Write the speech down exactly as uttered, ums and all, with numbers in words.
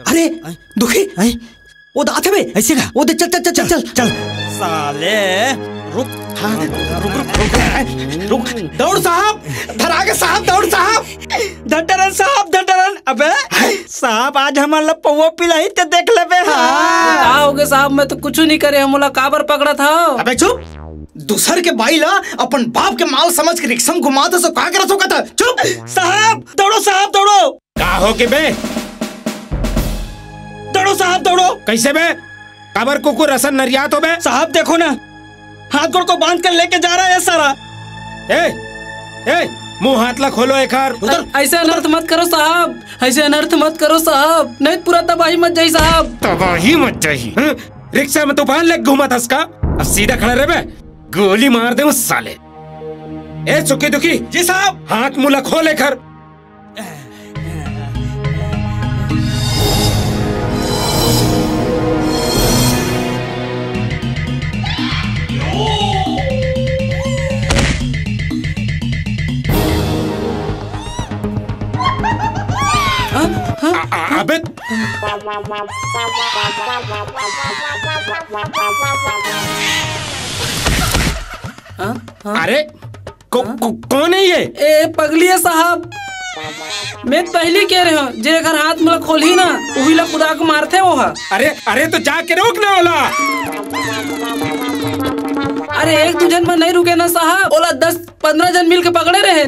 अरे, दुखी, वो दांत है बे। ऐसे का? वो दे, चल, चल, चल, चल, चल। चल। साले, रुक। हाँ, रुक, रुक, रुक, रुक। दौड़ साहब, धरा के साहब, दौड़ साहब। धटरन साहब, धटरन। अबे, साहब, आज हमन ला पौवा पिलाही ते देख लेबे। हाँ। का होगे साहब, मैं तो कुछू नहीं करे, हमन ला काबर पकड़त हव? अबे चुप। दूसर के बाई ला अपन बाप के माल समझ के रिक्शा में घुमात हस, का करत हो कथा? चुप। साहब, दौड़ो साहब, दौड़ो। का हो के बे? दौड़ो साहब, दौड़ो। कैसे बे? काबर कुकुर असन नरियात हो बे? साहब, देखो ना, हाथ गोड़ को बांध कर लेके जा रहा है सारा। ए, ए, मुंह हाथ ला खोलो एकर। उधर। ऐसे अनर्थ मत करो साहब, ऐसे अनर्थ मत करो साहब, नहीं तो पूरा तबाही मच जाही साहब। तबाही मच जाही, हाँ? रिक्शा में तूफान लेके घूमत हस का? अब सीधा खड़ा रह बे, गोली मार देहूं साले। ए सुखी दुखी। जी साहब। हाथ मुंह ला खोल एकर। हाँ, हाँ। आ, आ, अबे। हाँ, हाँ। अरे, को, हाँ? को, कौन है ये? ए, पगली है साहब। मैं पहली कह रहे हूँ, जे एकर हाथ में खोलही ना, उही ला कुदा के मारथे वो हा। अरे, अरे, तो जाके रोक ना ओला। अरे, एक दू झन में नहीं रुके ना साहब, ओला दस पन्द्रह झन मिल के पकड़े रहे।